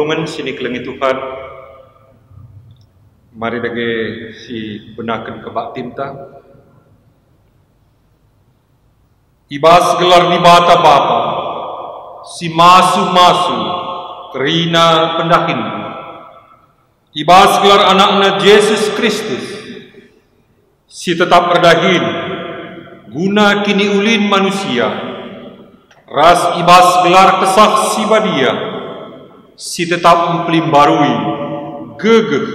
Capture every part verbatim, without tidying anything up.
Perpulungen si nikelengi Tuhan, mari dage sibenaken kebaktinta. I bas gelar Dibata Bapa, si masu-masu kerina pendahin, i bas gelar AnakNa Jesus Kristus, si tetap erdahin guna kiniulin manusia, ras i bas gelar Kesah Si Badia, si tetap mpelimbarui gegeh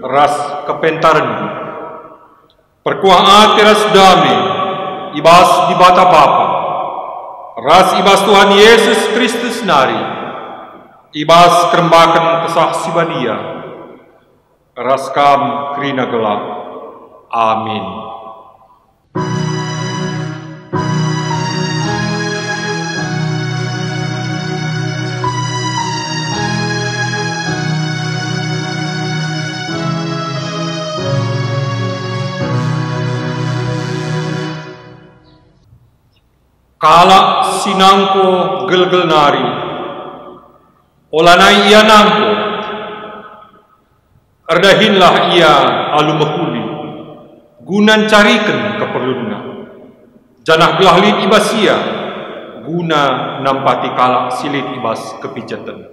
ras kepentaren. Perkuah ate ras dame i bas Dibata Bapa, ras i bas Tuhan Yesus Kristus nari, i bas kerembaken Kesah Si Badia, ras kam kerina gelah. Amin. Kalak si nangko gelgel nari, olanai ia nangko. Erdahinlah ia alu mehuli, guna ncariken keperlunna, janah gelah lit i bas ia guna nampati kalak si lit i bas kepijeten.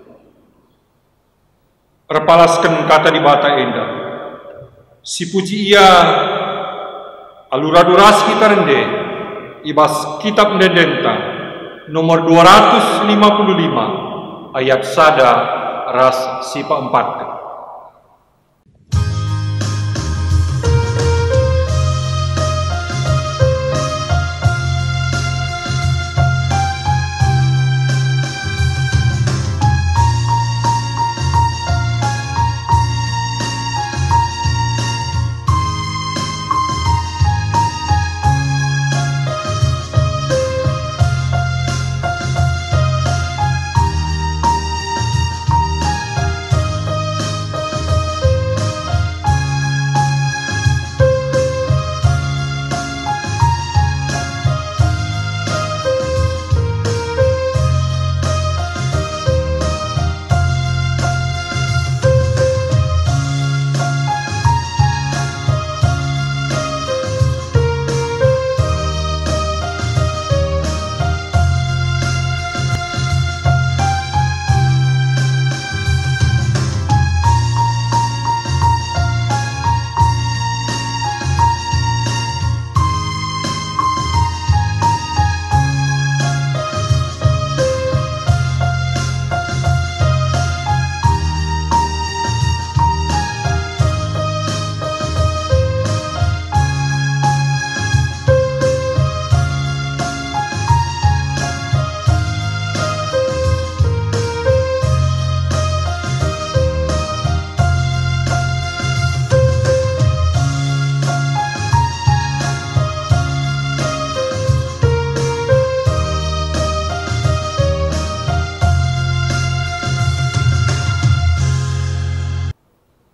Erpalasken Kata Dibata enda, sipuji ia alu radu ras kita rende i bas Kitap Ende-endenta nomor dua ratus lima puluh lima, ayat sada ras si peempatken.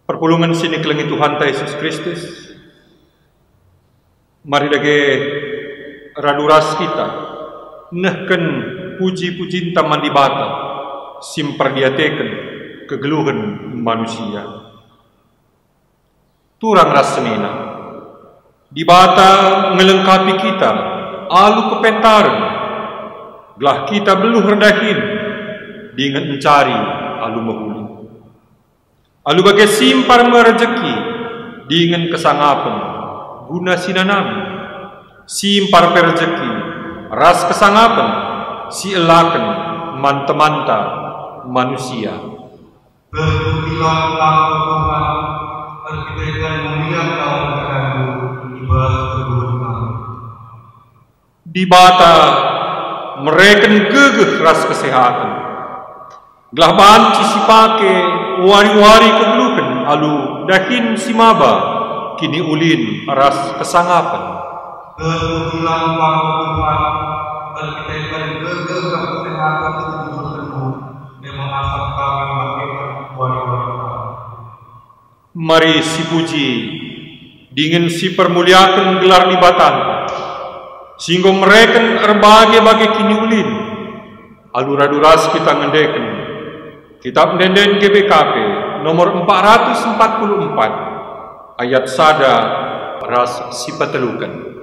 Perpulungen si nikelengi Tuhanta Yesus Kristus, mari dage radu ras kita nehken puji-pujinta man Dibata si mperdiateken kegeluhen manusia. Turang ras senina, Dibata ngelengkapi kita alu kepentaren, gelah kita beluh erdahin dingen ncari alu mehuli. Alu bage simpar me rejeki dingen kesangapen guna si nanami. Simpar pe rejeki ras kesangapen si elaken man temanta manusia. Terpujilah Engkau, Tuhan, erkiteken mulianta perkataNdu i bas kegeluhen kami. Dibata mereken gegeh ras kesehaten, gelah banci sipake wari-wari kegeluhen alu dahin si maba, kiniulin ras kesangapen. Terpujilah Engkau, Tuhan, erkiteken gegeh ras kesehaten si iberekenNdu, e me asa kami mekeken wari-wari kami. Mari sipuji dingen sipermuliaken gelar Dibatanta, si enggo mereken erbage-bage kiniulin, alu radu ras kita ngendeken, Kitab Ende-enden G B K P nomor empat ratus empat puluh empat, ayat sada ras si peteluken.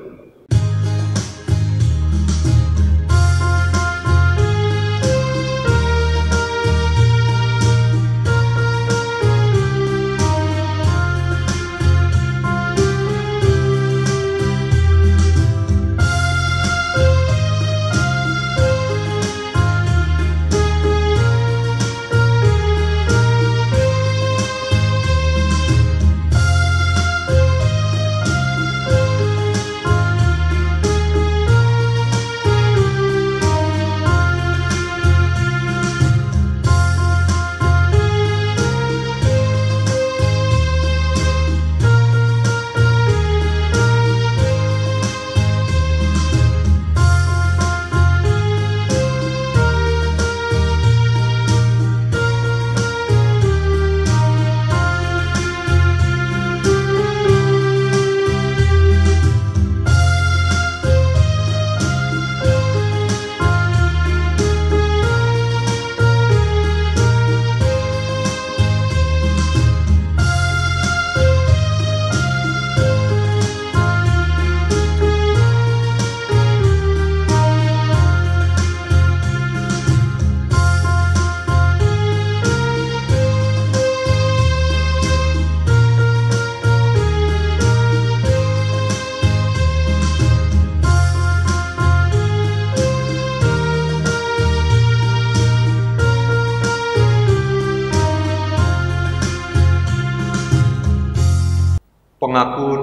Pengakun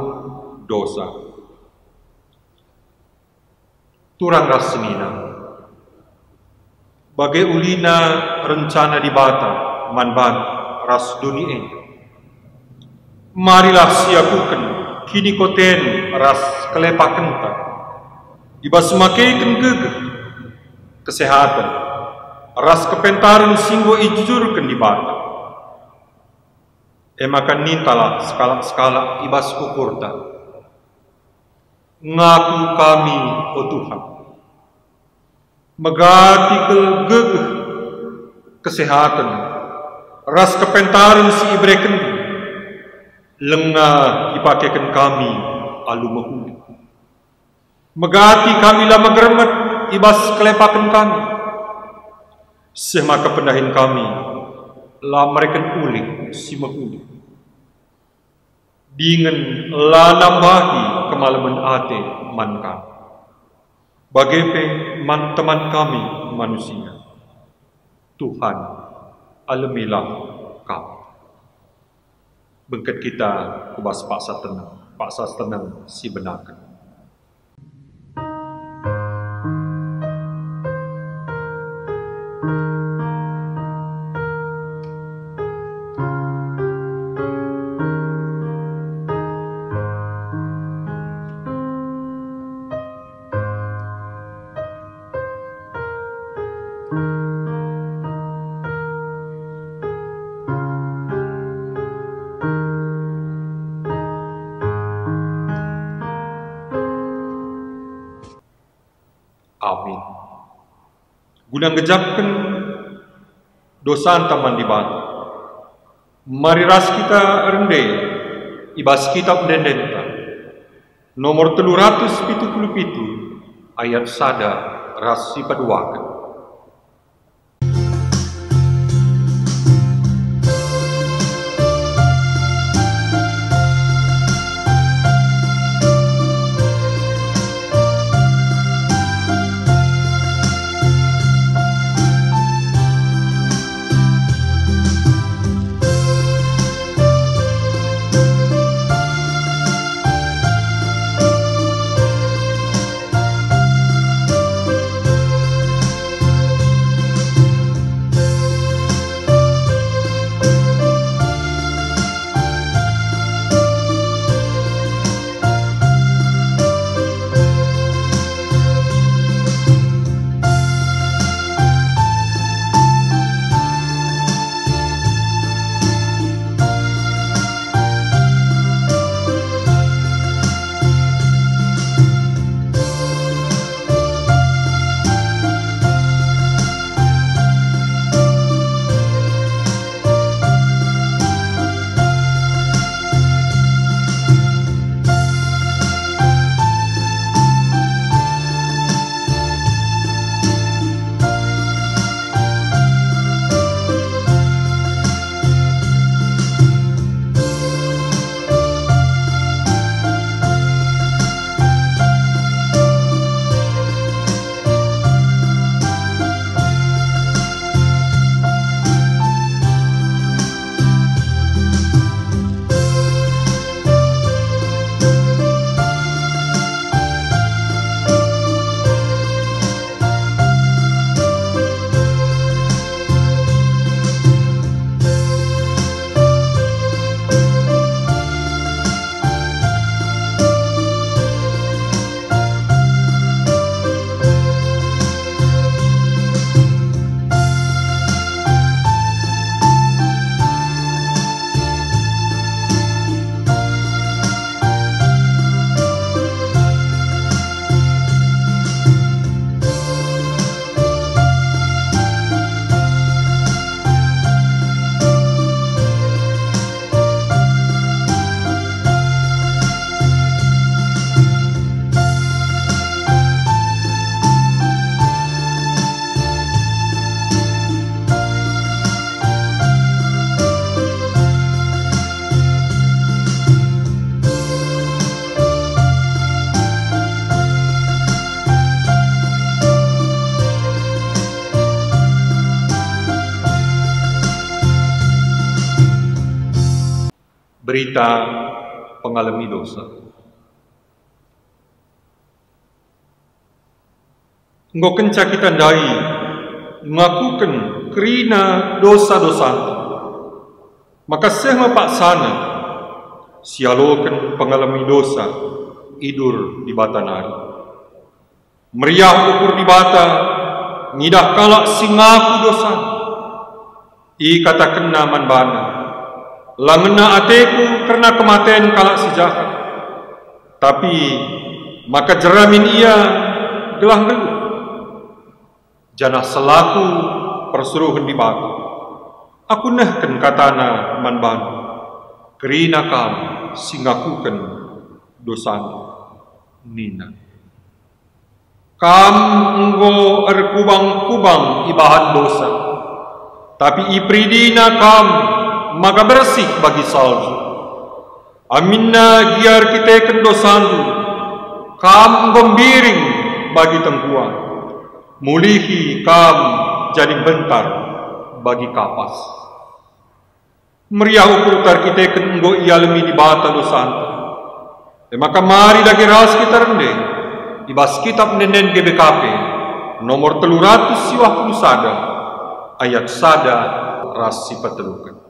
dosa. Turang ras senina. Bage ulina rencana Dibata man bandu ras doni enda. Marilah siakuken kinikoten ras kelepakenta, i bas makeken gegeh, kesehaten, ras kepentaren si enggo ijujurken Dibata. E maka nintalah sekalak-sekalak i bas ukurta, "Ngaku kami, o Tuhan." Megati kal gegeh, kesehaten, ras kepentaren si iberekenNdu, langa ipakeken kami alu mehuli. Megati kami la megermet i bas kelepaken kami, seh maka pendahin kami la mereken ulih si mehuli. Dingen la nambahi kemalemen ate man kami, bage pe man teman kami manusia. Tuhan, alemilah kami. Bengket kita ku bas paksa teneng, paksa teneng si benaken. Amin. Guna ngejapken dosanta man Dibata, mari ras kita rende i bas Kitab Ende-endenta, nomor telu ratus pitu puluh pitu, ayat sada ras si peduaken. Berita pengalemi dosa. Enggo kenca kita ndai ngakuken kerina dosa-dosanta, maka seh me paksana sialoken pengalemi dosa idur Dibata nari. Meriah ukur Dibata ngidah kalak si ngaku dosana. Ikatakenna man bana, "La ngena ateku kerna kematen kalak si jahat, tapi maka jera min ia gelah nggeluh." Janah selaku persuruhen Dibata, aku nehken katana man bandu, "Kerina kam si ngakuken dosandu," nina. Kam enggo erkubang-kubang ibahan dosa, tapi iperidina kam maka bersih bagi salju. Aminna gia erkiteken dosandu, kam enggo mbiring bagi tengkuang, mulihi kam jadi mbentar bagi kapas. Meriah ukurta erkiteken enggo ialemi Dibata dosanta. E maka mari dage ras kita rende i bas Kitab Ende-enden G B K P nomor telu ratus siwah puluh sada, ayat sada ras si peteluken.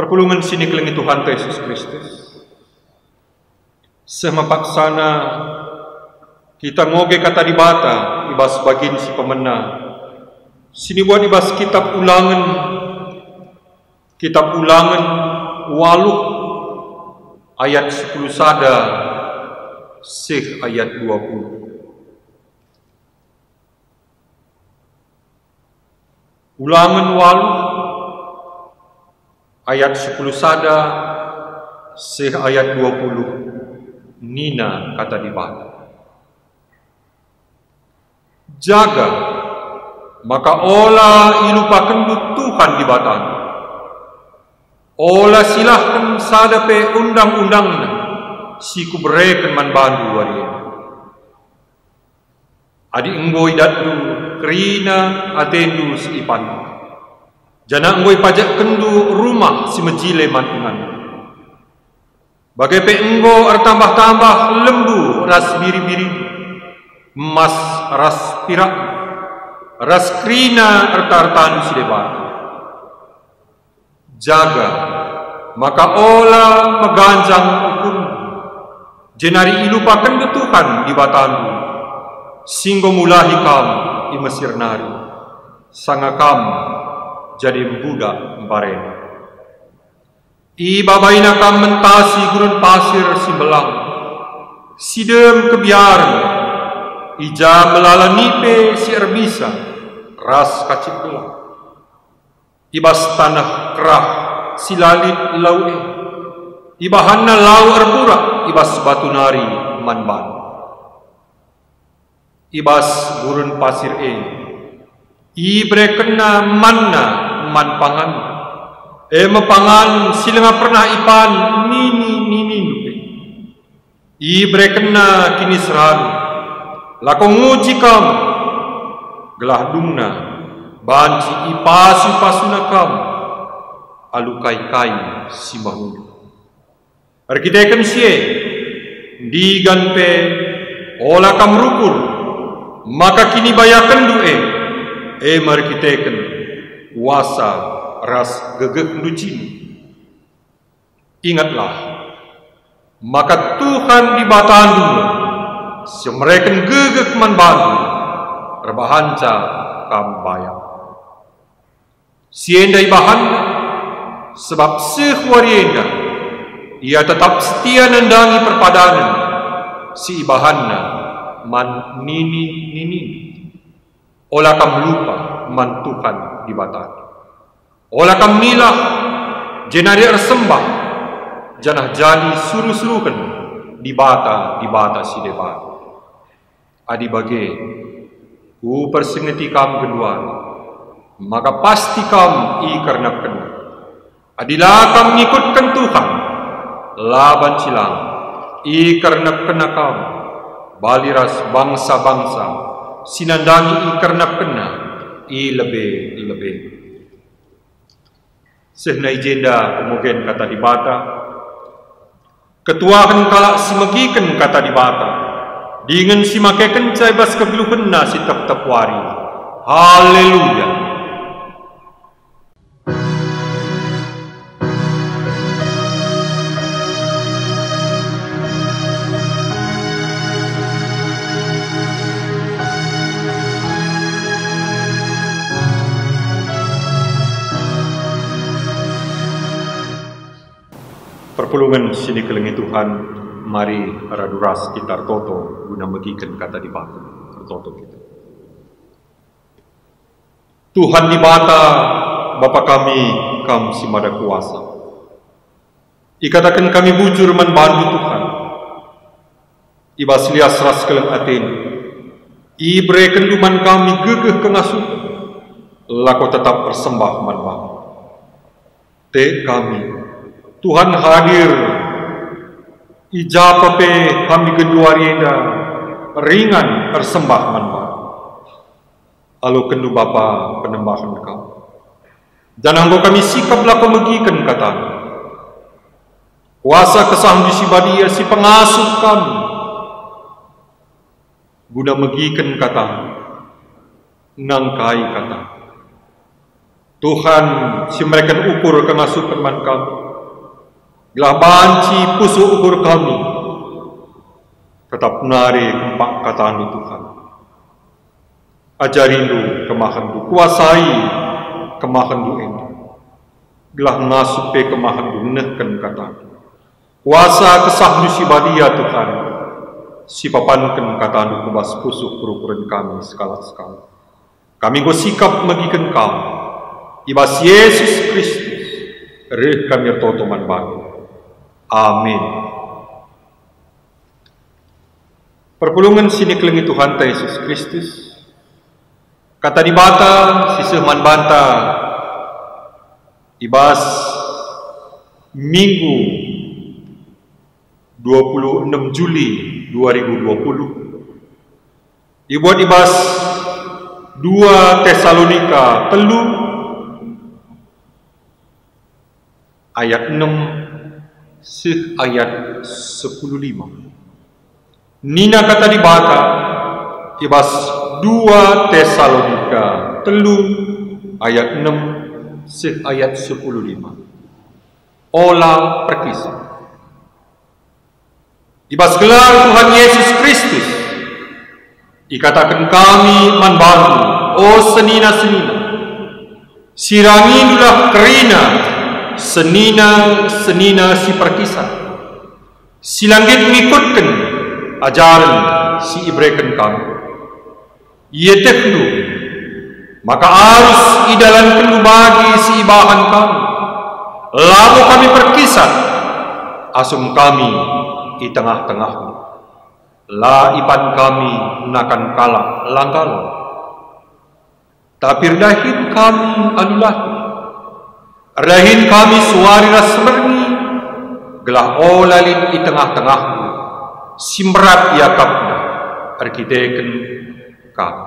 Perpulungen si nikelengi Tuhanta Jesus Kristus. Seh me paksana kita ngoge Kata Dibata i bas bagin si pemena, si nibuat i bas Kitab Ulangen, Kitab Ulangen waluh ayat sepuluh sada seh ayat dua puluh. Ulangen waluh ayat sepuluh sada seh ayat dua puluh, nina Kata Dibata, "Jaga maka ola ilupakenndu Tuhan Dibatandu. Ola silahken sada pe undang-undangNa si Kubereken man bandu wari enda. Adi enggo idatndu kerina atendu si ipandu, janah enggo ipajekkenndu rumah si mejile man ingandu, bage pe enggo ertambah-tambah lembu ras biri-birindu, emas ras pirak, ras kerina erta-ertandu si deban. Jaga maka ola meganjang ukurndu, Jenari ilupakenndu Tuhan Dibatandu, si enggo mulahi kam i Mesir nari, sanga kam jadi mbudak mbarenda. Ibabaina kam mentasi gurun pasir si mbelang, si dem kebiaren, i ja melala nipe si erbisa ras kacip gelah. I bas taneh kerah si la lit lau e, ibahanna lau erburak i bas batu nari man bandu. I bas gurun pasir e, iberekenna manna man pangan, e me pangan si langa pernah ipan nini-ninindu pe. Iberekenna kiniseran, lako nguji kam, gelah dungna banci ipasu-pasuna kam alu kai-kai si mbahundu. Erkiteken si e, ndigan pe ola kam rukur, maka kinibayakenndu e, e me erkiteken kuasa ras gegehndu cine. Ingetlah, maka Tuhan Dibatandu si mereken gegeh man bandu, erbahanca kam bayak. Si enda ibahanna, sebab seh wari enda ia tetap setia nandangi perpadanen si ibahanna man nini-ninindu. Ola kam lupa man Tuhan Dibatandu. Ola kam milah jenari ersembah, janah jadi suruh-suruhen dibata-dibata si deban. Adi bage, kupersingeti kam genduari, maka pasti kam ikernepkenna. Adi la kam ngikutken Tuhan, la banci lang ikernepkenna kam bali ras bangsa-bangsa si nandangi ikernepkenna i lebe-lebe. Sehna i jenda pemogen Kata Dibata, ketuahen kalak si megiken Kata Dibata, dingen si makekenca i bas kegeluhenna si tep-tep wari. Haleluya! Perpulungen si dikelengi Tuhan, mari radu ras kita ertoto guna megiken Kata Dibata. Ertoto kita. Tuhan Dibata, Bapa kami, Kam si Mada Kuasa. Ikataken kami bujur man bandu, Tuhan. I bas lias ras keleng atendu, iberekenndu man kami gegeh kengasupen, lako tetap ersembah man bandu. Tek kami, Tuhan hadir, i ja pe kami genduari enda ringan ersembah man bandu. Alokenndu Bapa penembahen kami. Janah enggo kami sikap lako megiken kataNdu. Kuasa KesahNdu si Badia si pengasup kami guna megiken kataNdu, nangkai kataNdu. Tuhan, si mereken ukur kengasupen man kami, gelah banci pusuh ukur kami, tetap nari kempak kataNdu, Tuhan. AjariNdu kemahenNdu, kuasai kemahenNdu enda, gelah ngasup pe kemahenNdu nehken kataNdu. Kuasa KesahNdu si Badia, Tuhan, si papanken kataNdu ku bas pusuh perukuren kami sekalak-sekalak. Kami enggo sikap megiken Kam. I bas Yesus Kristus, reh kami ertoto man baNdu. Amin. Perpulungen si nikelengi Tuhanta Yesus Kristus, Kata Dibata si seh man banta i bas Minggu dua puluh enam Juli dua ribu dua puluh, ibuat i bas dua Tesalonika telu ayat enam seh ayat sepuluh lima. Nina Kata Dibata i bas dua Tesalonika telu ayat enam seh ayat sepuluh lima. Ola perkisah. I bas gelar Tuhan Yesus Kristus, ikataken kami man bandu, o senina-senina, sirangindulah kerina senina-senina si perkisat, si la nggit ngikutken ajaren si ibereken kami. Ietehndu maka arus idalankenndu bagi si ibahan kami. Labo kami perkisat asum kami i tengah-tengahndu. La ipan kami nakan kalak la nggalak, tapi erdahin kami alu latih. Erdahin kami suari ras merngi, gelah ola lit i tengah-tengahndu si mberat iakapna erkiteken kami.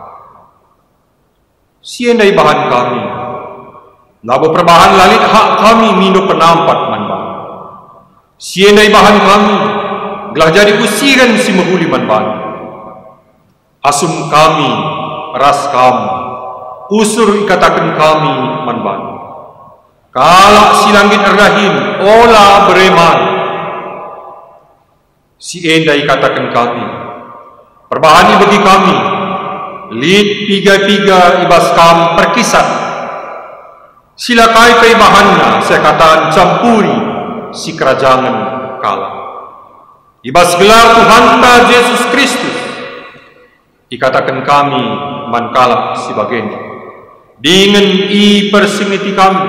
Si enda ibahan kami, labo perbahan la lit hak kami mindo penampat man bandu. Si enda ibahan kami, gelah jadi usiren si mehuli man bandu. Asum kami ras kam usur ikataken kami man bandu, kalak si la nggit erdahin ola bere man. Si enda ikataken kami, perbahan ibegi kami, lit piga-piga i bas kam perkisat, si la kai pe ibahanna seakatan campuri sikerajangen kalak. I bas gelar Tuhanta Jesus Kristus, ikataken kami man kalak si bagenda, dingen ipersingeti kami,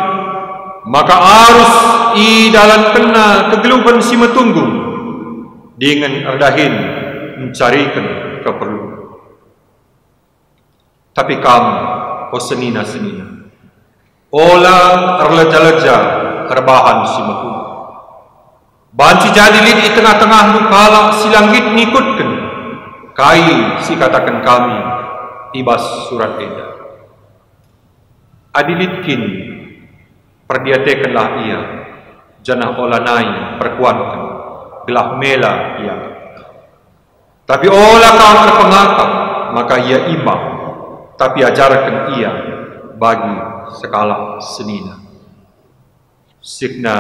maka arus idalankenna kegeluhen si metunggung, dingen erdahin ncariken keperlun. Tapi kam, o senina-senina, ola erleja-leja erbahan si mehuli. Banci jadi lit i tengah-tengahndu kalak si la nggit ngikutken kai si ikataken kami i bas surat enda. Adi lit kin, perdiatekenlah ia, janah olanai perkuanken, gelah mela ia. Tapi ola kam erpengakap maka ia imam, tapi ajarken ia bagi sekalak senina. Sikna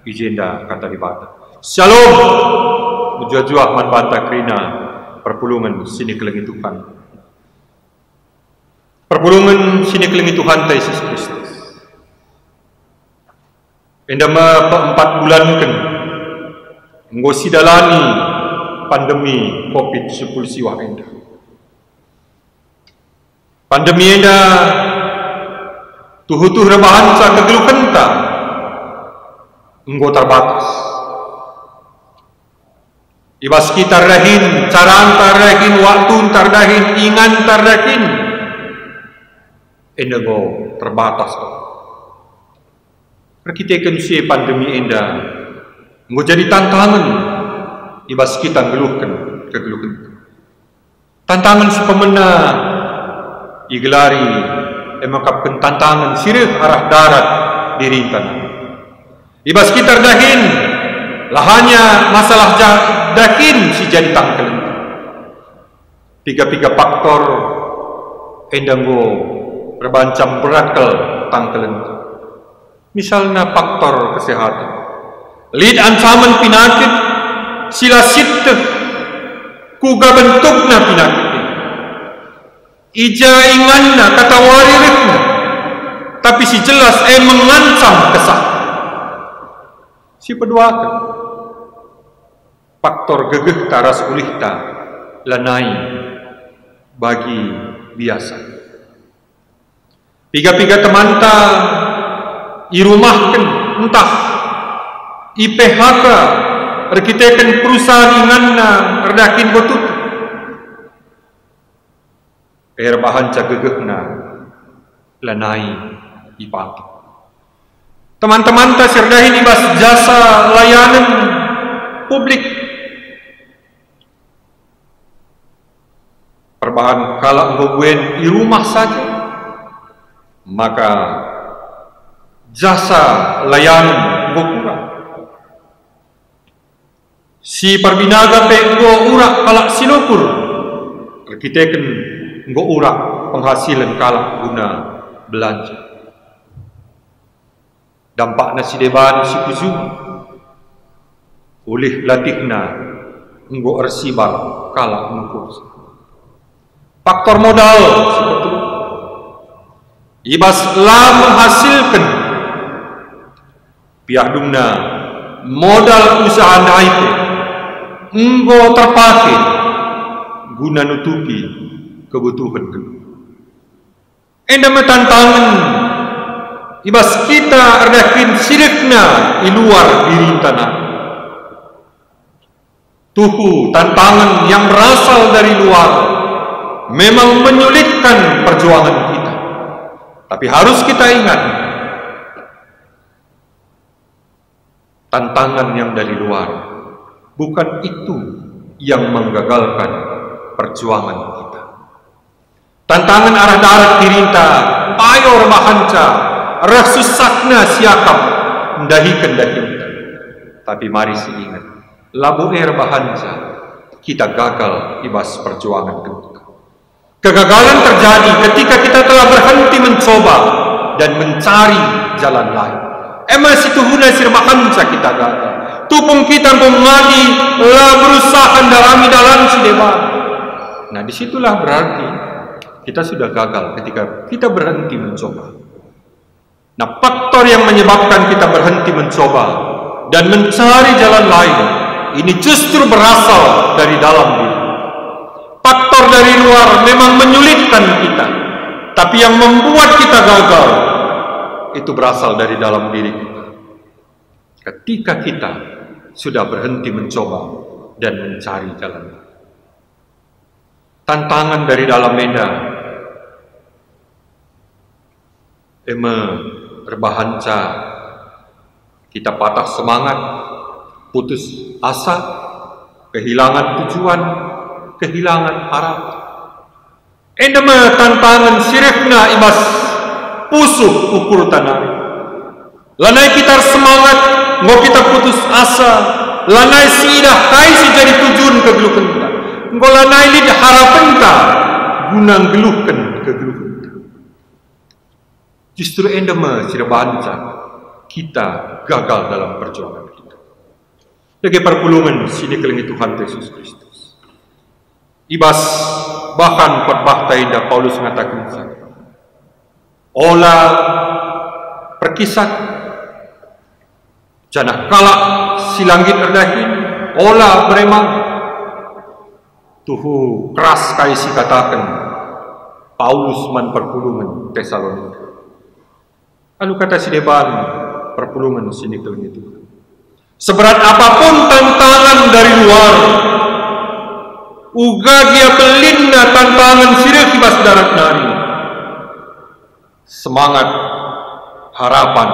i jenda kata Dibata. Shalom. Mejuah-juah man banta kerina perpulungen si nikelengi Tuhan. Perpulungen si nikelengi Tuhanta Yesus Kristus. Enda me peempat bulanken enggo sidalani pandemi covid sepuluh siwah enda. Pandemi enda tuhu-tuhu erbahanca kegeluhenta enggo terbatas. I bas kita erdahin, caranta erdahin, waktunta erdahin, inganta erdahin, enda enggo terbatas kal. Erkiteken si e pandemi enda enggo jadi tantangen i bas kita nggeluhken kegeluhen. Tantangen si pemena igelari e mekapken tantangen si reh arah darat dirinta nari. I bas kita erdahin, la hanya masalah ja-, dahin si jadi tangkelenta. Piga-piga faktor enda enggo erbahan cam berat kal tangkelenta. Misalna faktor kesehatan. Lit ancamen pinakit si la sieteh kuga bentukna pinakit e, i ja inganna, katawari rehna, tapi si jelas e mengancam kesah. Si peduaken, faktor gegehta ras ulihta lanai bagi biasa. Piga-piga temanta irumahken ntah i-P H K erkiteken perusahaan inganna erdahin enggo tutup. Erbahanca gegehna lanai ipake. Teman-temanta si erdahin i bas jasa layanen publik, perbahan kalak enggo buen i rumah saja, maka jasa layanen enggo kurang. Si perbinaga pe enggo urak kalak si lukur, erkiteken enggo urak penghasilen kalak guna belanja. Dampakna si deban si kujuma, ulih latihna enggo ersibar kalak ngukursa. Faktor modal si pertelu, i bas la menghasilken, piah dungna modal usaha ndai pe enggo terpake guna nutupi kebutuhen keluarga. Enda me tantangen i bas kita erdahin si rehna i luar dirinta nari. Tuhu, tantangan yang berasal dari luar memang menyulitkan perjuangan kita. Tapi harus kita ingat, tantangan yang dari luar bukan itu yang menggagalkan perjuangan kita. Tantangan arah darat dirinta, payo erbahanca, reh susahna siakap ndahiken dahinta. Tapi mari siinget, labo erbahanca kita gagal i bas perjuangan Tuhan. Kegagalan terjadi ketika kita telah berhenti mencoba dan mencari jalan lain. Ema situhuna si erbahanca kita gagal. Tupung kita enggo ngadi, la berusaha ndalani dalan si deban. Nah, disitulah berarti kita sudah gagal ketika kita berhenti mencoba. Nah, faktor yang menyebabkan kita berhenti mencoba dan mencari jalan lain ini justru berasal dari dalam diri. Faktor dari luar memang menyulitkan kita, tapi yang membuat kita gagal itu berasal dari dalam diri kita. Ketika kita sudah berhenti mencoba dan mencari jalan lain. Tantangan dari dalam enda eme erbahanca kita patah semangat, putus asa, kehilangan tujuan, kehilangan harapan. Enda me tantangan si rehna i bas pusuh ukurta nari. Lanai kita ersemangat, enggo kita putus asa, lanai siidah kai si jadi tujun kegeluhenta, enggo lanai lit harapenta guna nggeluhken kegeluhenta. Justru enda me si erbahanca kita gagal dalam perjuangan kita. Dage perpulungen si ikelengi Tuhan Yesus Kristus. I bas bahan khotbahta enda Paulus ngatakenca, "Ola perkisah, janah kalak si la nggit erdahin, ola beremang." Tuhu keras kai si kataken Paulus man perpulungen Tesalonika. Alu kata si deban, perpulungen si ikelengi Tuhan. Seberat apapun tantangan dari luar, uga gia belinna tantangan si reh i bas darat nari, semangat, harapan,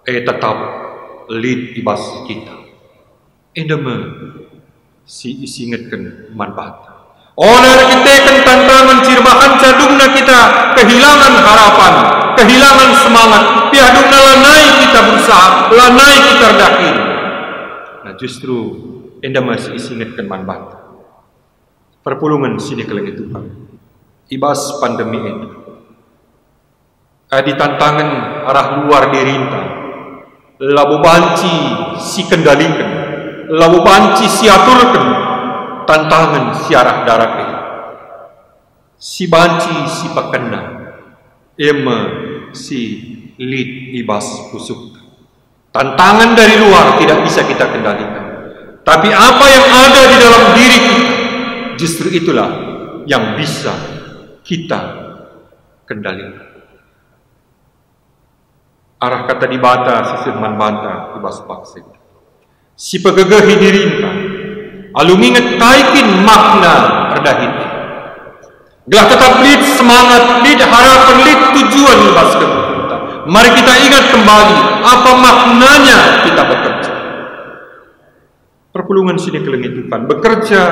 e tetap lit i bas kita. Enda me si isingetken man banta. Ola erkiteken tantangan si erbahanca dungna kita kehilangan harapan, kehilangan semangat, piah dungna lanai kita berusaha, lanai kita erdahin. Nah, justru enda me si isingetken man banta. Perpulungen si ikelengi Tuhan, i bas pandemi enda. Adi tantangen arah luar dirinta, labo banci si kendaliken, labo banci si aturken tantangen si arah darat e. Si banci si pekena, e me si lit i bas pusuhta. Tantangan dari luar tidak bisa kita kendalikan. Tapi apa yang ada di dalam diri kita, justru itulah yang bisa kita kendalikan. Arah kata Dibata si seh man banta i bas paksa. Sipegegehi dirinta, alu nginget kai kin makna erdahin e. Gelah tetap lit semangat, lit harapan, lit tujuan i bas kegeluhenta. Mari kita ingat kembali apa maknanya kita bekerja. Perpulungen si ikelengi Tuhan, bekerja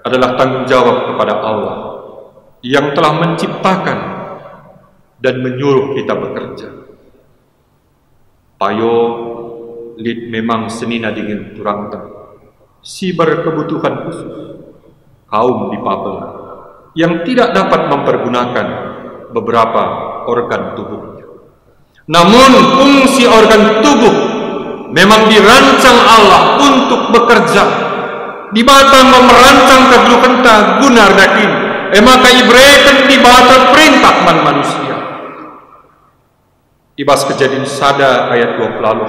adalah tanggung jawab kepada Allah yang telah menciptakan dan menyuruh kita bekerja. Payo lit memang senina dingen turangta si berkebutuhan khusus, kaum difabel, yang tidak dapat mempergunakan beberapa organ tubuhnya. Namun, fungsi organ tubuh Memang dirancang Allah untuk bekerja. Dibata enggo merancang kegeluhenta guna erdahin. E maka ibereken Dibata perintah man manusia. I bas Kejadin sada ayat dua puluh,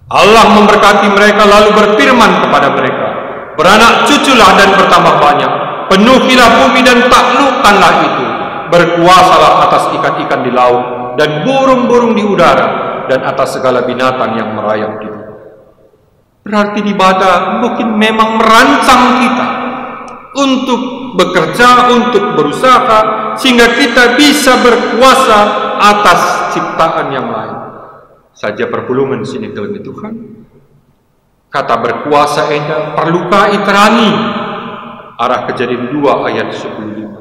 Allah memberkati mereka lalu berfirman kepada mereka, "Beranak cuculah dan bertambah banyak, penuhilah bumi dan taklukkanlah itu. Berkuasalah atas ikan-ikan di laut dan burung-burung di udara, dan atas segala binatang yang merayap di bumi." Berarti Dibata mungkin memang merancang kita untuk bekerja, untuk berusaha, sehingga kita bisa berkuasa atas ciptaan yang lain. Saja perpulungen sini keleng Tuhan. Kata berkuasa enda perlu ka iterangi arah Kejadin dua ayat sepuluh lima.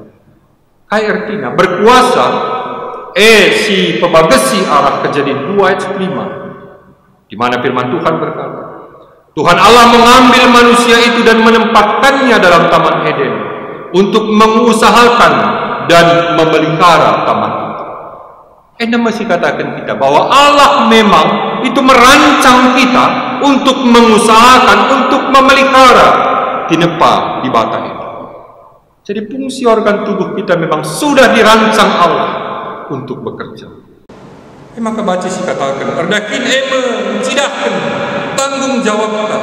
Kai ertina berkuasa? E, si pebagesi arah Kejadin dua ayat sepuluh lima, di mana firman Tuhan berkata, "Tuhan Allah mengambil manusia itu dan menempatkannya dalam Taman Eden untuk mengusahakan dan memelihara taman itu." Enda mesti katakan kita bahwa Allah memang itu merancang kita untuk mengusahakan, untuk memelihara tinepa Dibata itu. Jadi, fungsi organ tubuh kita memang sudah dirancang Allah untuk bekerja. E maka banci sikataken, erdahin e me ncidahken tanggung jawabta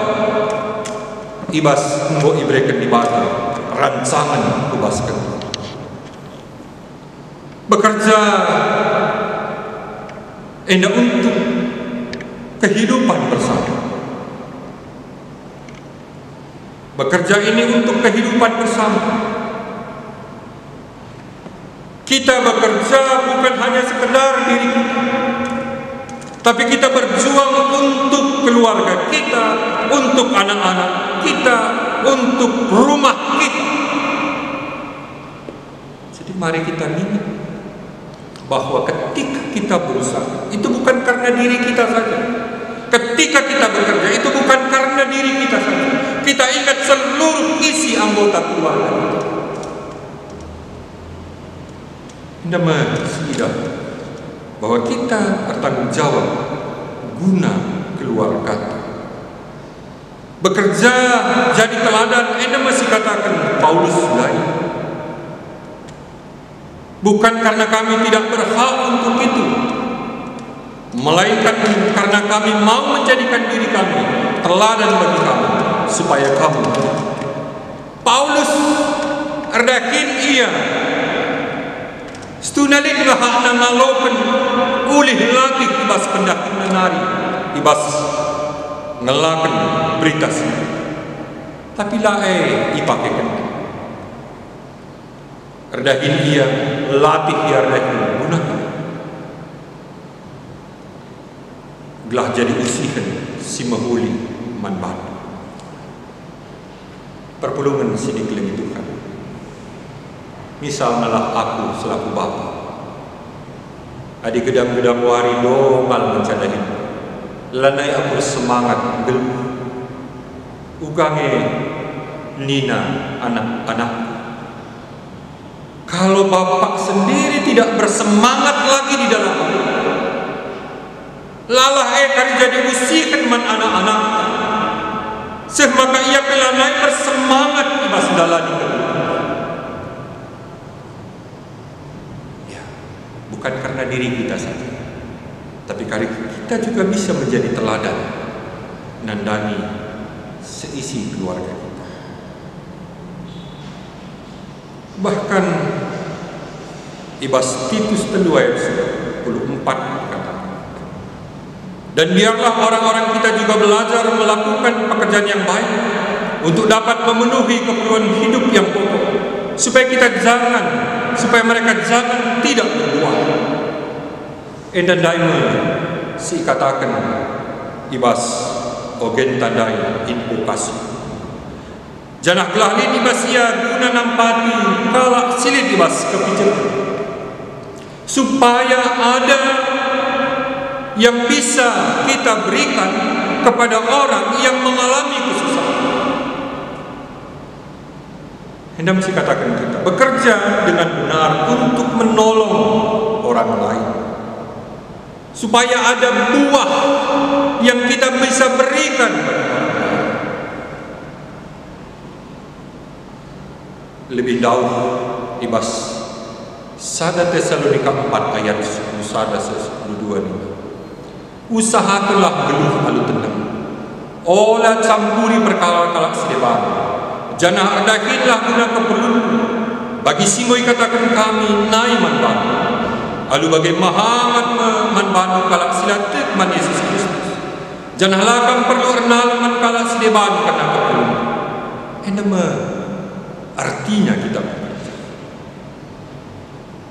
i bas enggo ibereken Dibata rancangen ku bas kegeluhen. Bekerja enda untuk kehidupan bersama. Bekerja ini untuk kehidupan bersama. Kita bekerja bukan hanya sekedar diri kita, tapi kita berjuang untuk keluarga kita, untuk anak-anak kita, untuk rumah kita. Jadi, mari kita ingat bahwa ketika kita berusaha, itu bukan karena diri kita saja. Ketika kita bekerja, itu bukan karena diri kita saja. Kita ingat seluruh isi anggota keluarga kita. Enda me siidah bahwa kita bertanggung jawab guna keluargata. Bekerja jadi teladan, enda me sikataken Paulus ndai. Bukan karena kami tidak berhak untuk itu, melainkan karena kami mau menjadikan diri kami teladan bagi kamu, supaya kamu. Paulus erdahin ia, situhuna lit nge hakna ngaloken ulih latih i bas pendahinna nari, i bas ngelaken berita si. Tapi la e ipakeken. Erdahin ia, latih ia erdahin guna gelah jadi usihen si mehuli man bandu. Perpulungen si dikelengi Tuhan. Misalnalah aku selaku bapa. Adi gedang-gedang wari dongal ngenca dahin, lanai aku ersemangat nggeluh. Uga nge nina anak-anakku, kalau bapak sendiri tidak bersemangat lagi di dalam, lalah e kari jadi usihen man anak-anakta, seh maka ia pe lanai bersemangat i bas ndalani kehidupen. Ya, bukan karena diri kita saja, tapi kari kita juga bisa menjadi teladan nandangi seisi keluarga kita. Bahkan i bas Titus telu ayat sepuluh empat dikatakan, "Dan biarlah orang-orang kita juga belajar melakukan pekerjaan yang baik untuk dapat memenuhi keperluan hidup yang pokok, supaya kita jangan, supaya mereka jangan tidak berbuah." Enda ndai me si ikataken i bas ogenta ndai invokasi. Janah gelah lit i bas ia guna nampati kalak si lit i bas kepiceten, supaya ada yang bisa kita berikan kepada orang yang mengalami kesusahan. Enda mesti kataken kita bekerja dengan benar untuk menolong orang lain, supaya ada buah bisa berikan bagi orang lain. Lebih ndauh i bas sada Tesalonika empat ayat sepuluh sada seh sepuluh dua nina, "Usahakenlah nggeluh alu teneng. Ola campuri perkara kalak si deban, janah erdahinlah guna keperlundu. Bagi si enggo ikataken kami nai man bandu, alu bage mehamat me man bandu kalak si la tek man Jesus Kristus. Janah la kam perlu ernalem man kalak si deban kerna keperlundu." Enda me ertina kita bekerja.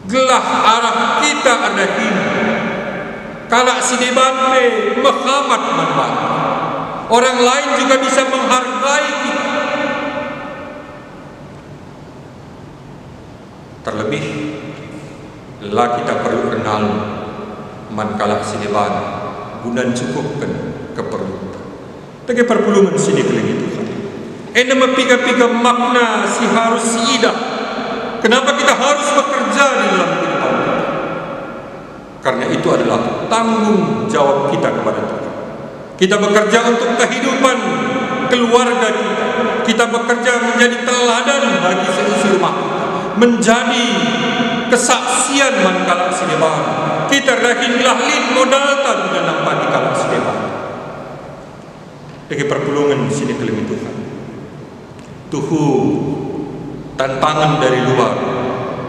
Gelah arah kita erdahin, kalak si deban pe mehamat man banta. Orang lain juga bisa menghargai kita. Terlebih, la kita perlu ernalem man kalak si deban guna ncukupken keperlunta. Dage perpulungen si dikelengi Tuhan, enda me piga-piga makna si harus siidah. Kenapa kita harus bekerja di dalam kehidupan kita? Karena itu adalah tanggung jawab kita kepada Tuhan. Kita bekerja untuk kehidupan keluarga kita. Kita bekerja menjadi teladan bagi seisi rumah kita, menjadi kesaksian man kalak si deban. Kita erdahin gelah lit modalta guna nampati kalak si deban. Dage perpulungen si dikelengi Tuhan, tuhu tantangan dari luar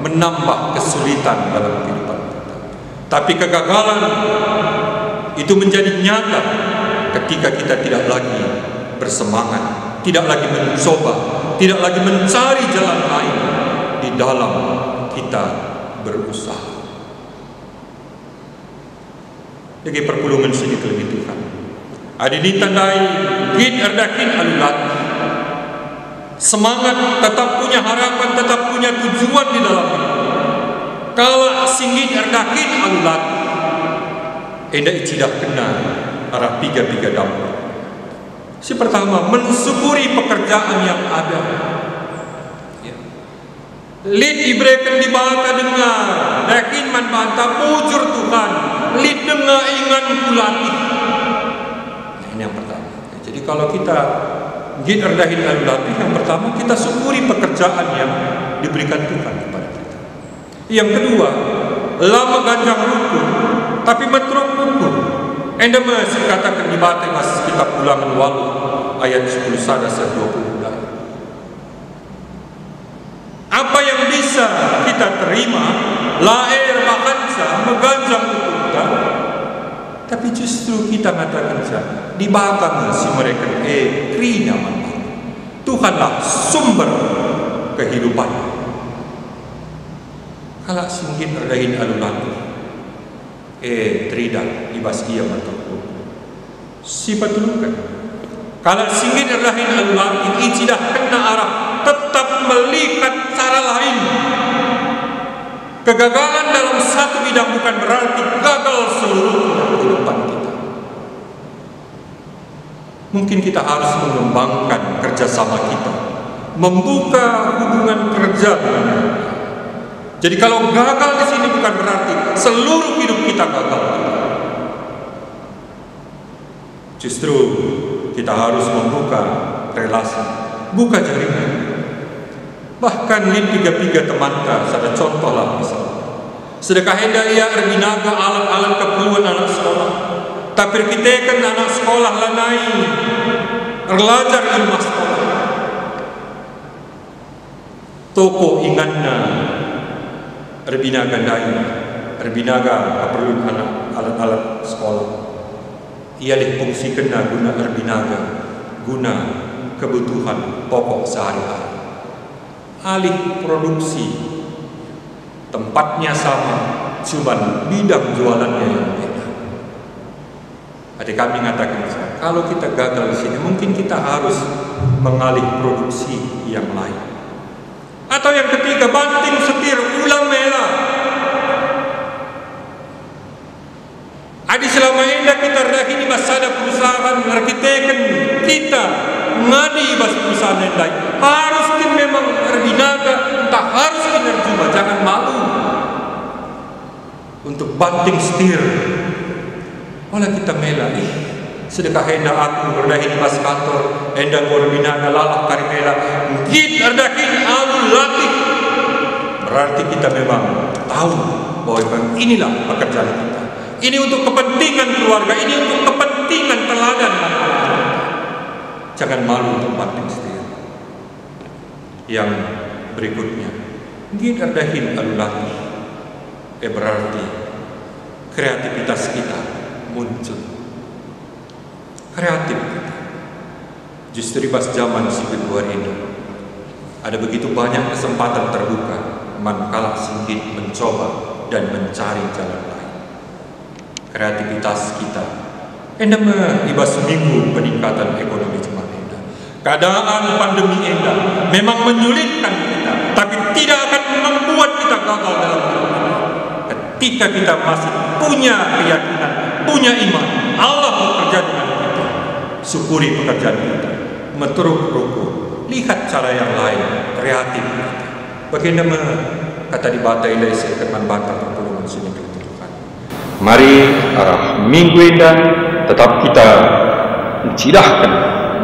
menambah kesulitan dalam kehidupan kita. Tapi kegagalan itu menjadi nyata ketika kita tidak lagi bersemangat, tidak lagi mencoba, tidak lagi mencari jalan lain di dalam kita berusaha. Dage perpulungen si dikelengi Tuhan, adi ninta ndai nggit erdahin alu latih, semangat, tetap punya harapan, tetap punya tujuan di dalam hidup. Kalak si nggit erdahin alu latih, enda icidahkenna arah piga-piga dampak. Si pertama, mensyukuri pekerjaan yang ada. Ya. Lit ibereken Dibata denga, dahin man banta, bujur Tuhan, lit denga inganku latih. Nah, ini yang pertama. Jadi kalau kita nggit erdahin alu latih, yang pertama kita syukuri pekerjaan yang diberikan Tuhan kepada kita. Yang kedua, la meganjang rukur, tapi meteruk ukur. Enda me si ikataken Dibata i bas kitab Ulangen walu ayat sepuluh sada seh dua puluh dua. Apa yang bisa kita terima, la e erbahanca meganjang ukurta, tapi justru kita ngatakenca, Dibata me si mereken e kerina man banta. Tuhanlah sumber kehidupan. Kalak si nggit erdahin alu latih, e, teridah i bas ia meteruk ukur. Si patuluken, kalak si nggit erdahin alu latih icidahkenna arah tetap melihat cara lain. Kegagalan dalam satu bidang bukan berarti gagal seluruhnya kehidupan kita. Mungkin kita harus mengembangkan kerjasama kita, membuka hubungan kerja dengan orang lain. Jadi kalau gagal di sini bukan berarti seluruh hidup kita gagal. Justru kita harus membuka relasi, buka jaringan. Bahkan lit piga-piga temanta, sada contohlah misalnya. Sedekah enda ia erbinaga alat-alat keperluan anak sekolah. Tapi erkiteken anak sekolah lanai erlajar i rumah sekolah, toko inganna erbinaga ndai, erbinaga keperlun anak alat-alat sekolah. Ia lih fungsikenna guna erbinaga, guna kebutuhan pokok sehari-hari. Alih produksi, tempatnya sama, cuman bidang jualannya yang beda. Adi kami ngataken, kalau kita gagal di sini, mungkin kita harus mengalih produksi yang lain. Atau yang ketiga, banting setir, ulang mela. Adi selama enda kita erdahin i bas sada perusahaan, erkiteken kita ngadi i bas perusahaan ndai, harus kin memang erbinaga, ntah harus kin erjuma, jangan malu untuk banting setir. Ola kita mela, ih, Sedekah enda aku erdahin i bas kantor, enda enggo erbinana lalah kari mela, nggit erdahin alu latih. Berarti kita memang tahu bahwa memang inilah pekerjaan kita. Ini untuk kepentingan keluarga, ini untuk kepentingan teladan anak-anak. Jangan malu untuk banting setir. Yang berikutnya, nggit erdahin alu latih. Eh, berarti kreativitas kita muncul. Kreatif kita. Justru i bas jaman si genduari enda, ada begitu banyak kesempatan terbuka man kalak si nggit mencoba dan mencari jalan lain. Kreativitas kita. Enda me i bas minggu peningkatan ekonomi jemaat enda. Keadaan pandemi enda memang menyulitkan kita, tapi tidak akan membuat kita gagal dalam hidup ini. Ketika kita masih punya keyakinan, punya iman, Allah bekerja dengan kita. Syukuri pekerjaan kita. Meteruk rukun. Lihat cara yang lain, kreatif kita. Bagenda me kata Dibata enda isehken man banta perpulungen si nikel Tuhan. Mari arah minggu enda tetap kita ncidahken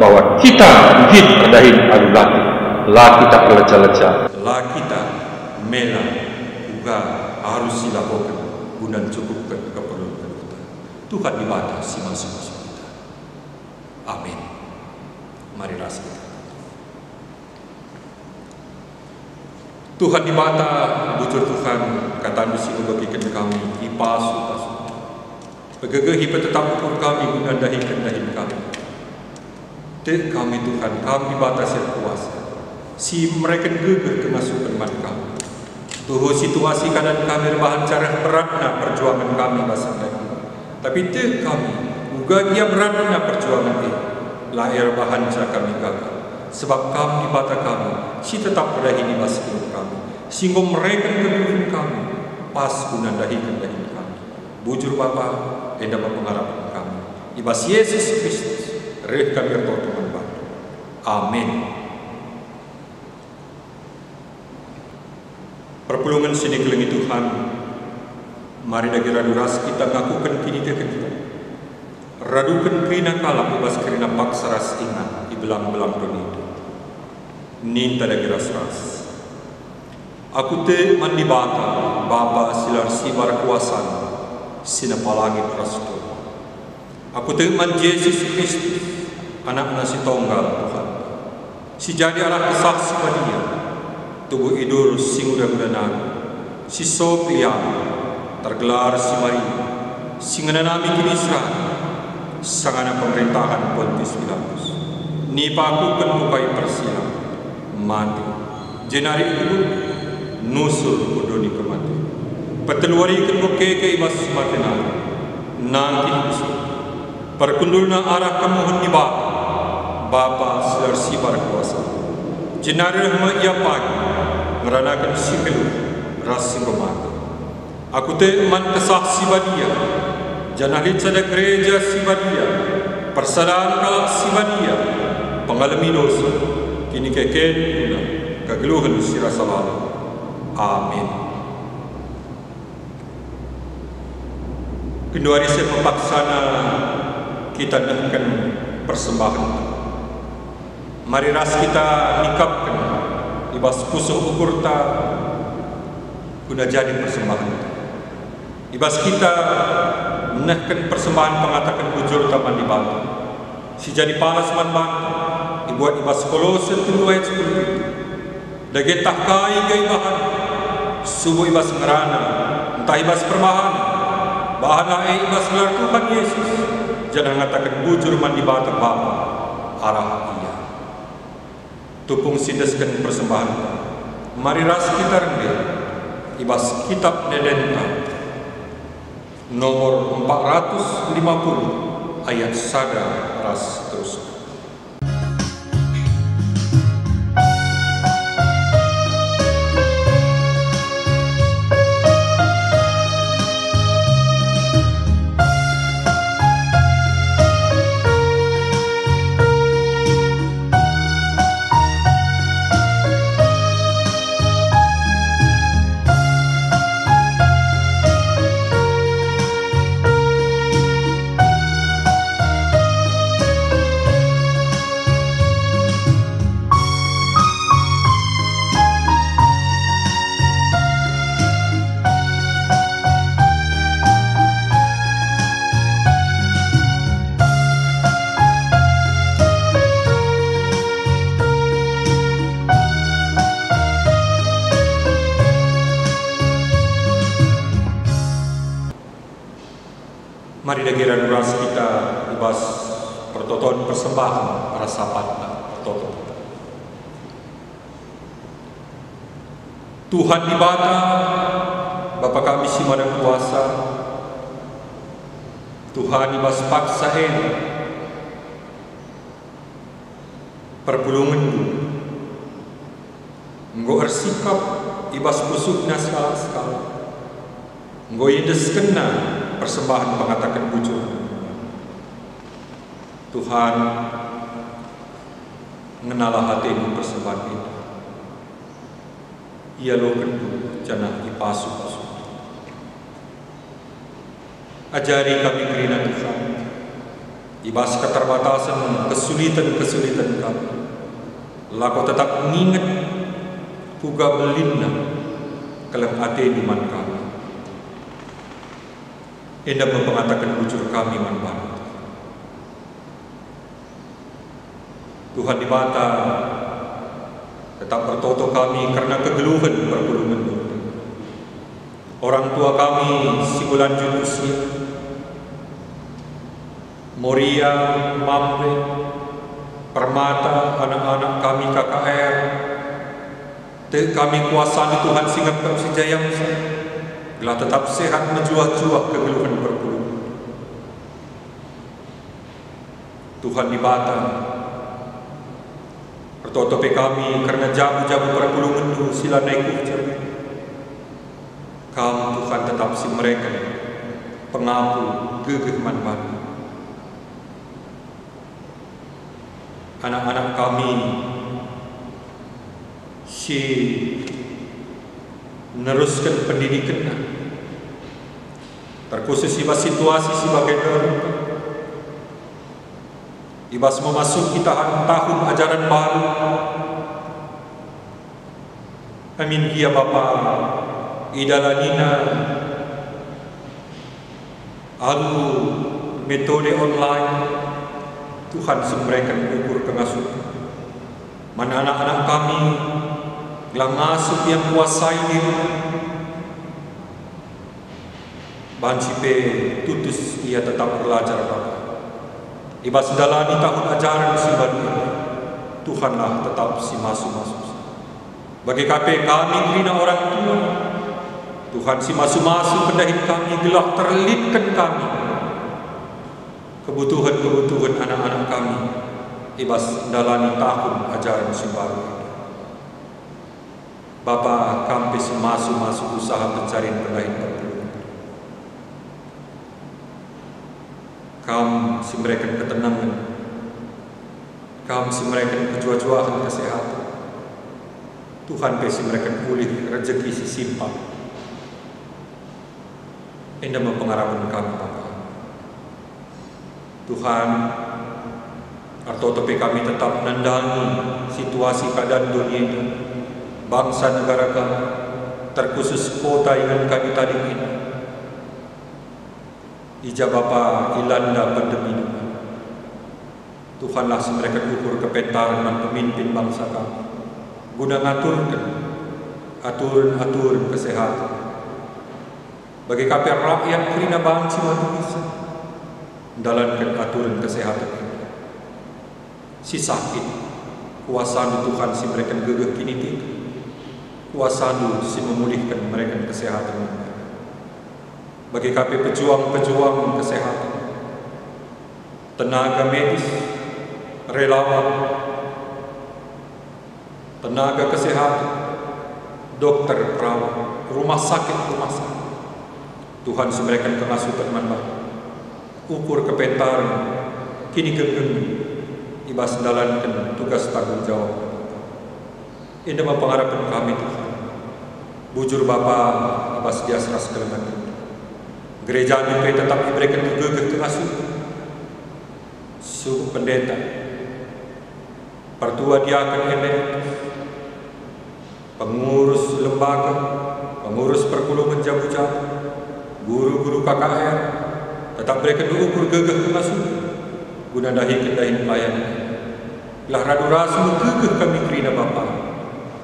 bahwa kita nggit erdahin alu latih, la kita erleca-leca, la kita mela uga arus si lakoken guna ncukupken keperlun-perlun kita. Tuhan Dibata si masu-masu kita. Amin. Mari ras kita. Tuhan Dibata, bujur Tuhan, KataNdu si mebegiken kami ipasu-pasu. Pegegehi pe tetap ukur kami guna ndahiken dahin kami. Tek kami, Tuhan, Kam Dibata si erkuasa, si mereken gegeh kengasupen man kami. Tuhu situasi keadaan kami erbahanca reh beratna perjuangen kami bas enda. Tapi tek kami, uga gia beratna perjuangen e, la erbahanca kami gagal, sebab Kam Dibata kami, si tetap erdahin i bas hidup kami, si enggo mereken kegeluhen kami, pas guna ndahiken dahin kami. Bujur Bapa, enda me pengarapen kami. I bas Yesus Kristus, reh kami ertoto man bandu. Amin. Perpulungen si nikelengi Tuhan, mari dage radu ras kita ngakuken kinitekenta. Raduken kerina kalak i bas kerina paksa ras ingan i belang-belang doni enda. Ninta dage ras-ras. Aku tek man Dibata, Bapa si la ersibar kuasana, si nepa langit ras doni. Aku tek man Jesus Kristus, AnakNa si Tonggal, Tuhan, si jadi arah Kesah Si Badia, tubuh idur si nguda-nguda nari, si sop liam, tergelar si Maria, si ngenanami kiniseran, sangana pemerintahan Pontius Pilatus, nipakuken ku kayu persilang, mate, jenari ikubur, nusur ku doni kematen. Peteluwariken enggo keke i bas si mate nari, nangkih ku surga. Perkundulna arah kemuhen Dibata, Bapa si la ersibar kuasa. Jenari reh me Ia pagi, ngeranaken si nggeluh ras si enggo mate. Aku tek man Kesah Si Badia, janah lit sada gereja si badia, persadan kalak si badia, pengalemi dosa, kinikeken guna kegeluhen si rasa lalap. Amin. Genduari seh me paksana kita nehken persembahen. Mari ras kita nikapken i bas pusuh ukurta guna jadi persembahen. I bas kita nehken persembahen pengataken bujurta man Dibata, si jadi palas man banta, ibuat i bas Kolose telu ayat sepuluh pitu. Dage ntah kai nge ibahan, subuk i bas ngerana, ntah i bas perbahanen, bahanlah e i bas gelar Tuhan Yesus, janah ngataken bujur man Dibata Bapa arah Ia. Tupung si endesken persembahen, mari ras kita rende i bas Kitab Ende-Endenta nomor empat ratus lima puluh ayat sada ras seterusna. Mari dage radu ras kita i bas pertoton persembahen, persapatta pertoton. Tuhan Dibata, Bapa kami si Mada Kuasa, Tuhan, i bas paksa enda perpulungenndu enggo ersikap i bas pusuhna sekalak-sekalak, enggo iendeskenna persembahen pengataken bujur. Tuhan, ngenalah atendu persembahen enda. Ialokenndu janah ipasu-pasu. Ajari kami kerina Tuhan, i bas keterbatasen kesuliten-kesuliten kami, lako tetap nginget kuga belinna keleng atendu man kami. Enda me pengataken bujur kami man bandu. Tuhan Dibata, tetap ertoto kami kerna kegeluhen perpulungenndu. Orang tua kami si enggo lanjut usia, Moria, Mamre, Permata, anak-anak kami K K R, tek kami kuasandu Tuhan si ngepep si jayamsa, gelah tetap sehat mejuah-juah kegeluhen perpulungen. Tuhan Dibata, ertoto pe kami kerna jabu-jabu perpulungenndu si lanai kuhjah. Kam, Tuhan, tetap si mereken pengapu gegeh man bana. Anak-anak kami si nerusken pendidikenna, terkhusus i bas situasi si bage ndai, i bas memasuki tahan tahun ajaran baru. Amin gia Bapa, idalanina alu metode online, Tuhan si mereken ukur pengasup man anak-anak kami, gelah ngasup ia kuasai diri. Banci pe tutus ia tetap erlajar Bapa. I bas ndalani tahun ajaran si baru enda, Tuhanlah tetap si masu-masu. Bage ka pe kami kerina orang tua, Tuhan si masu-masu pendahin kami gelah terlitken kami kebutuhen-kebutuhen anak-anak kami i bas ndalani tahun ajaran si baru enda. Bapa, Kam pe si masu-masu usaha pencarin pendahin perpulungen. Kam si mereken ketenangen, Kam si mereken kejuah-juahen kesehaten. Tuhan pe si mereken ulih rejeki si simpan. Enda me pengarapen kami, Bapa. Tuhan, ertoto pe kami tetap nandangi situasi keadaan doni enda, bangsa negara kami, terkhusus kota ingan kami tading enda. I ja Bapa ilanda pandemi enda. Tuhanlah si mereken ukur kepentaren man pemimpin bangsa kami, guna ngaturken aturen-aturen kesehaten. Bage ka pe rakyat kerina banci matuhi ndalanken aturen kesehaten enda. Si sakit, kuasaNdu Tuhan si mereken gegeh kiniteken, kuasaNdu si memulihken mereken kesehaten. Bage ka pe pejuang-pejuang kesehaten, tenaga medis, relawan, tenaga kesehatan, dokter, perawat, rumah sakit, rumah sakit. Tuhan si mereken pengasupen man bana, ukur kepentaren, kinigenggengen i bas ndalanken tugas tanggung jawab. Enda me pengarapen kami, Tuhan. Bujur Bapa, i bas bias ras kelengen. GerejaNdu pe tetap ibereken gegeh pengasupen. Suku pendeta, pertua diaken emeritus, pengurus lembaga, pengurus perpulungen jabu-jabu, guru-guru K K R, tetap bereken ukur gegeh pengasupen guna ndahiken dahin pelayanen. Gelah radu ras me gegeh kami kerina Bapa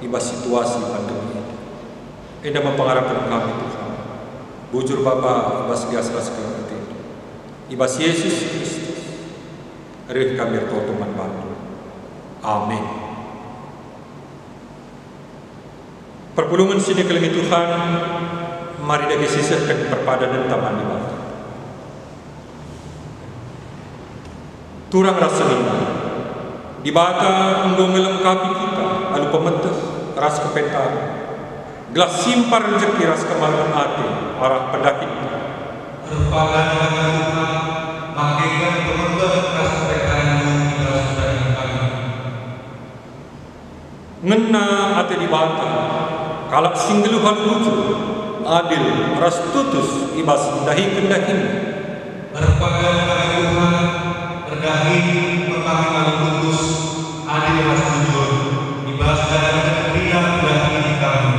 i bas situasi pandemi enda. Enda me pengarapen kami, Tuhan. Bujur Bapa, i bas bias ras kelengen. I bas Jesus Kristus reh kami ertoto man bandu. Amin. Perpulungen si ikelengi Tuhan, mari dage sisehken perpadanenta man Dibata. Turang ras senina, Dibata enggo ngelengkapi kita alu pemeteh ras kepentaren, gelah simpar rejeki ras kemalemen ate arah pendahinta. Erpadan kami Tuhan, maka kami pemeteh ras kepentarenNdu i bas pendahin kami. Ngena ate Dibata, kalak si nggeluh alu bujur, adil, ras tutus i bas ndahiken dahinNa. Erpadan kami Tuhan, erdahin me kami alu tutus, adil ras bujur, i bas ndahiken kerina pendahin kami.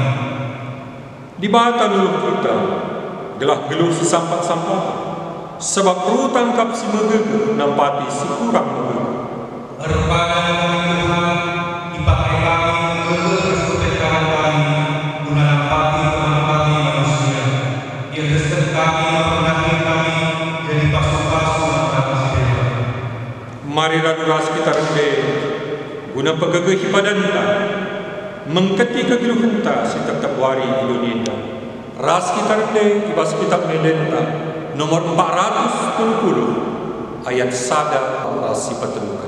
Dibata nuluh kita, gelah nggeluh sisampat-sampat, sabap rutang kap si megegeh nampati si kurang megegeh. Erpadan kami Tuhan, ipake kami megegeh ras kepentaren kami, guna nampati teman kami manusia. Iendesken kami man pendahin kami, jadi pasu-pasu man kami si deban. Mari radu ras kita rende, guna pegegehi padanta, mengketi kegeluhenta si tep-tep wari i doni enda. Ras kita rende i bas Kitap Endenta nomor empat ratus telu puluh, ayat sada ras si peteluken.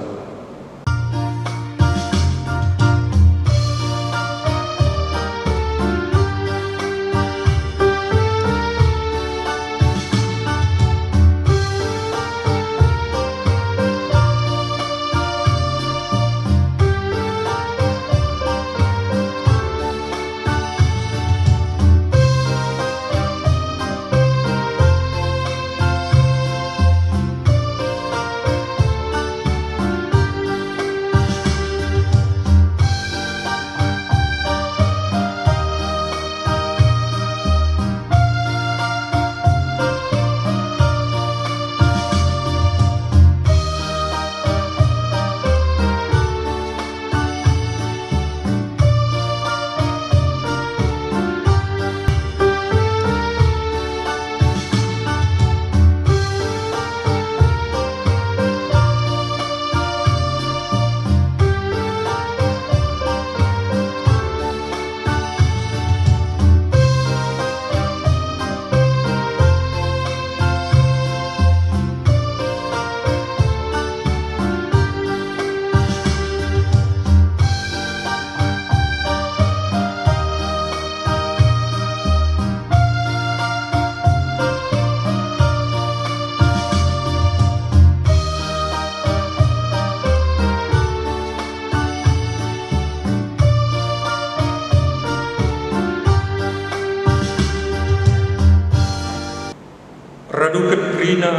Raduken kerina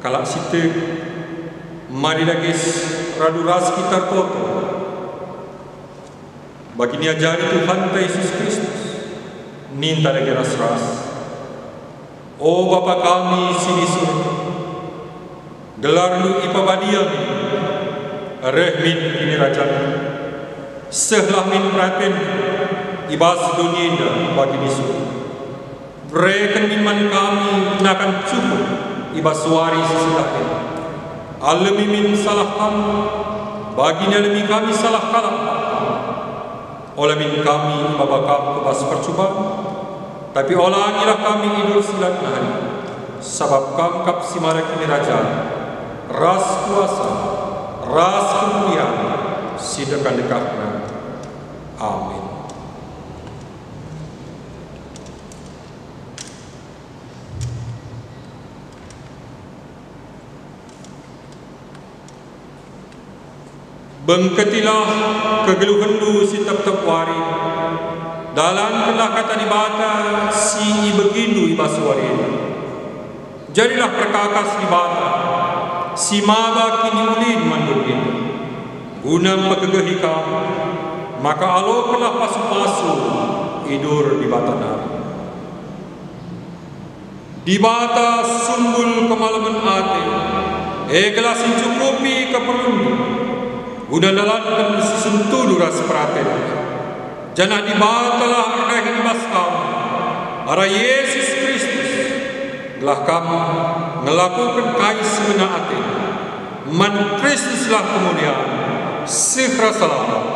kalak si tek, mari dage radu ras kita ertoto. Bagi niajari Tuhanta Jesus Kristus, ninta dage ras-ras, "O Bapa kami si di surga, gelarNdu ipebadia min, reh min kinirajanNdu, sehlah min peratenNdu i bas doni enda bagi di surga. Bereken min man kami nakan cukup i bas wari si sendah enda. Alemi min salah kami, bagi nialemi kami salah kalak man kami. Ola min kami maba Kam ku bas percuban, tapi olangilah kami idur si la nari, sabap Kam kap si mada kinirajan, ras kuasa, ras kemulian si ndekah-ndekahna. Amin." Bengketilah kegeluhenndu si tep-tep wari, dalankenlah kata Dibata si ibegindu i bas wari enda. Jadilah perkakas Dibata si maba kiniulin man doni enda, guna mpegegehi kam, maka alokenlah pasu-pasu idur Dibata nari. Dibata sumbul kemalemen ate, e gelah si ncukupi keperlunndu, guna ndalanken si sentudu ras peraten. Janah Dibatalah erdahin i bas kam, arah Jesus Kristus, Gelah kam ngelakoken kai si ngena ate. Man Kristuslah kemulian seh rasa lalap